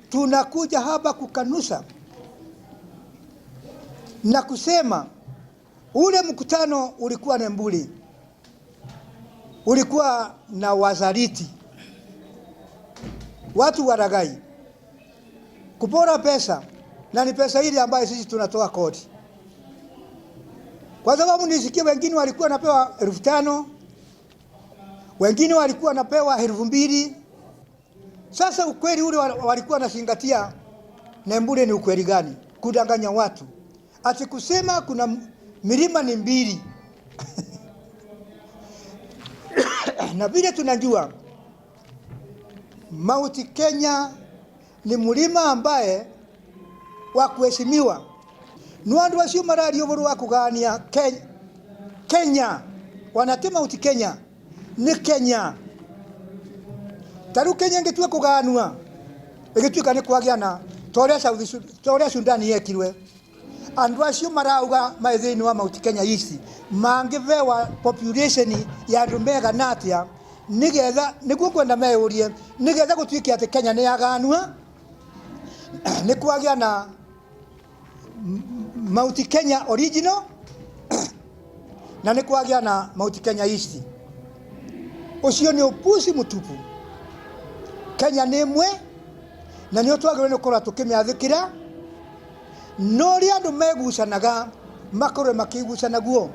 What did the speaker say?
Tunakuja hapa kukanusha na kusema ule mkutano ulikuwa Nembuli, ulikuwa na wazaliti, watu waragai kupora pesa, na ni pesa ile ambayo sisi tunatoa kodi, kwa sababu nisikie wengine walikuwa napewa 5,000, wengine walikuwa napewa 2,000. Sasa ukweli ule walikuwa nazingatia Nembule ni ukweli gani? Kudanganya watu ati kusema kuna milima ni mbili na vile tunajua Mount Kenya ni mlima ambaye wa kuheshimiwa ni andu acio mararia ũhoro wa kũgania Kenya wanate Mount Kenya ni Kenya. Ta rĩu Kenya ĩngĩtua kũganua ĩgĩtuĩka nĩ kwagĩa na ta ũrĩa Sudan yekirwe, andu acio marauga mai thĩinĩ wa Mount Kenya East mangĩbewa population ya andũ megana atĩa nigetha nĩguo kwenda meyũrie nigetha gũtuĩke atĩ Kenya nĩ yaganua nĩ kwagĩa na Mount Kenya original na nĩ kwagĩa na Mount Kenya East. Ũcio nĩ ũpuci mũtupu. Kenya nĩ ĩmwe na nĩo twagĩrĩirwo nĩ gũkorwo tũkĩmĩathĩkĩra, no ũrĩa andũ megucanaga makorwo makĩigucana guo.